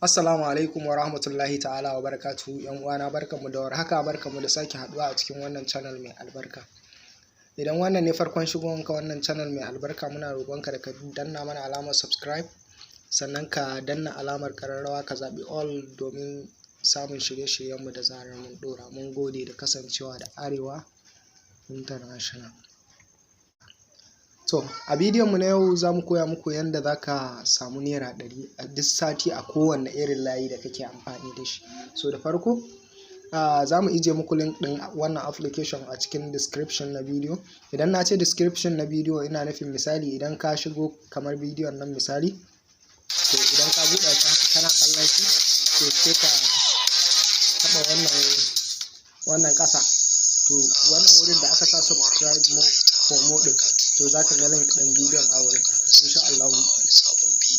Assalamu alaikum wa rahmatullahi ta'ala wa barakatuhu. Yan uwana, barkanmu da warhaka, barkanmu da sake haduwa a cikin wannan channel mai albarka. Idan wannan ne farkon shigowanka wannan channel mai albarka, muna roƙonka da ka danna mana alamar subscribe, sannan ka danna alamar ƙararrawa, ka zaɓi all domin samun shirye-shiryenmu da zarar mun ɗora. Mun gode da kasancewa da Arewa International. To, a bidiyon mu na yau za mu koya muku yadda za ka samu ₦100 a duk sati a kowanne irin layi da kake amfani da shi. So da farko, za mu ije muku link ɗin wannan application a cikin description na bidiyo. Idan na ce description na bidiyo, ina nufin misali idan ka shigo kamar bidiyon nan misali, to idan ka buɗe shi haka kana kallon shi, to sai ka taɓa wannan ƙasa. To wannan wurin da aka sa "subscribe for more" ɗin, to za ka ga link ɗin bidiyon a wurin. Insha Allah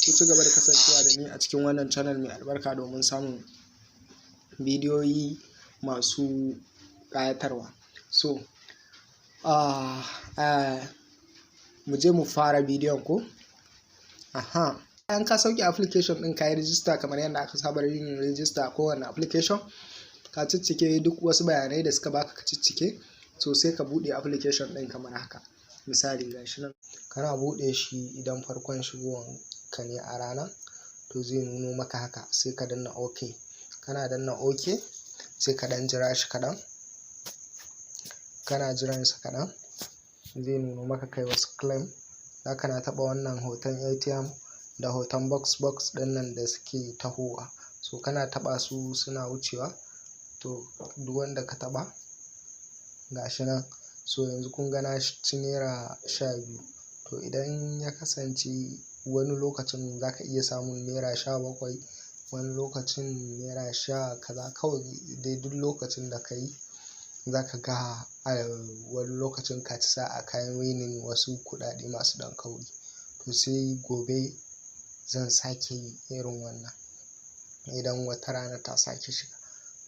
ku ci gaba da kasancewa da ni a cikin wannan channel mai albarka domin samun bidiyoyi masu ƙayatarwa. So mu je mu fara bidiyon ko. Aha, bayan ka sauke application ɗin, ka yi rijista kamar yadda aka saba yin rijista a kowane application, ka ciccike duk wasu bayanai da suka baka ka ciccike, so sai ka buɗe application ɗin kamar haka. Misali, gashi nan, kana buɗe shi, idan farkon shigowan ka ne a rana, to zai nuno maka haka, sai ka danna OK. Kana danna OK, sai ka ɗan jira shi kaɗan. Kana jiran sa kaɗan, zai nuno maka kai wasu claim. Za ka na taɓa wannan hoton ATM da hoton box box ɗin nan da suke tahowa. So kana taɓa su suna wucewa, to duk wanda ka taɓa, gashi nan. So yanzu kun ga na ci ₦12. To idan ya kasance wani lokacin za ka iya samun ₦17, wani lokacin naira sha kaza, kawai dai duk lokacin da ka yi za ka ga a wani lokacin ka ci sa'a ka yi winning wasu kuɗaɗe masu ɗan kauri. To sai gobe zan sake yi irin wannan. Idan wata rana ta sake shiga,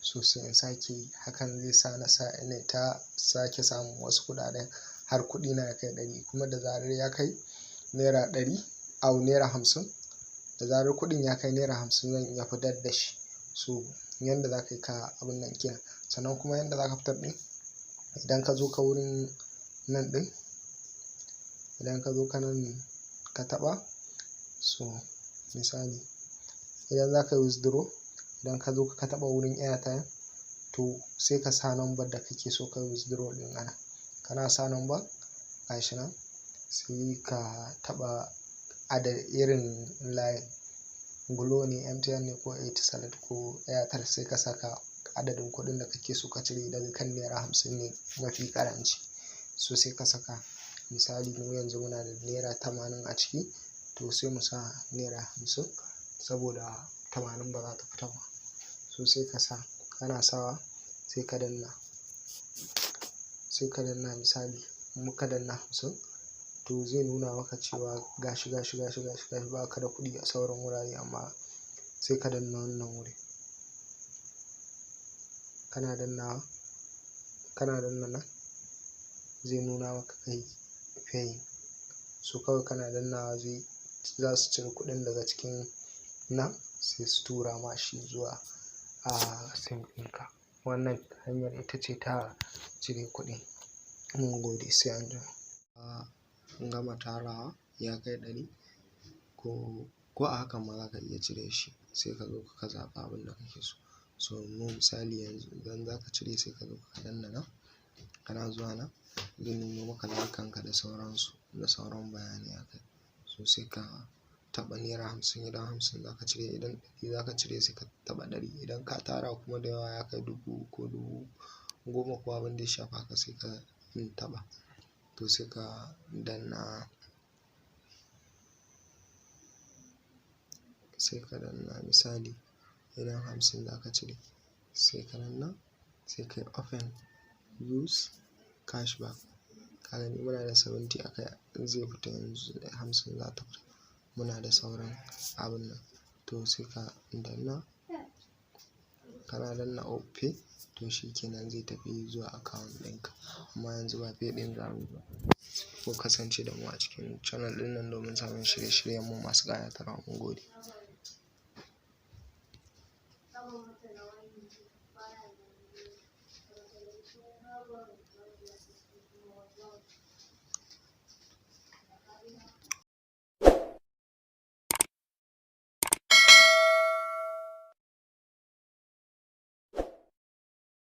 so sai in sake yi. Hakan zai sa na sa na ta sake samun wasu kuɗaɗen har kuɗina ya kai 100. Kuma da zarar ya kai ₦100, au ₦50, da zarar kuɗin ya kai ₦50, zan iya fitar da shi. So yanda za ka yi ka abun nan kenan. Sannan kuma yanda za ka fitar ɗin, idan ka zo ka wurin nan ɗin, idan ka zo ka nan ka taɓa, so misali idan za ka yi withdraw, idan ka zo ka taɓa wurin airtime, to sai ka sa number da kake so ka yi withdraw ɗin a nan. Kana sa number, gashi nan, sai ka taɓa adad irin layin, Glo ne, MTN ne ko Etisalat ko Airtel, sai ka saka adadin kuɗin da kake so ka cire, daga kan ₦50 ne mafi ƙaranci. So sai ka saka, misali mu yanzu muna da ₦80 a ciki, to sai mu sa ₦50 saboda 80 ba za ta fita ba. So sai ka sa, kana sawa sai ka danna. Sai ka danna, misali muka danna 50, to zai nuna maka cewa gashi, gashi, gashi, gashi, gashi, ba ka da kuɗi a sauran wurare, amma sai ka danna wannan wurin. Kana dannawa, kana danna nan, zai nuna maka kai paying. So kawai kana dannawa zai za su cire kuɗin daga cikin nan sai su tura ma shi zuwa a SIM ɗinka. Wannan hanyar ita ce ta cire kuɗi. Mun gode, sai anjima. Gama tarawa ya kai 100, ko a hakan ma za ka iya cire shi, sai ka zo ka zaɓa abin da kake so. So mu misali yanzu idan za ka cire, sai ka zo ka danna nan. Kana zuwa nan, zai nuno maka layukanka da sauransu da sauran bayanai a kai. So sai ka taɓa ₦50 idan 50 za ka cire, idan 100 za ka cire, sai ka taɓa 100. Idan ka tara kuma da yawa, ya kai 1000 ko 10,000 ko abin da ya shafa haka, sai ka taɓa. To sai ka danna, sai ka danna, misali idan 50 za ka cire, sai ka danna, sai ka yi open use cashback. Ka gani, muna da 70 a kai, zai fita yanzu, 50 za ta fita. Muna da sauran abun nan. To sai ka danna, kana danna pay, to shi kenan zai tafi zuwa account ɗinka. Amma yanzu ba pay ɗin za mu yi ba. Ku kasance da mu a cikin channel ɗin nan domin samun shirye-shiryenmu masu ƙayatarwa. Mun gode.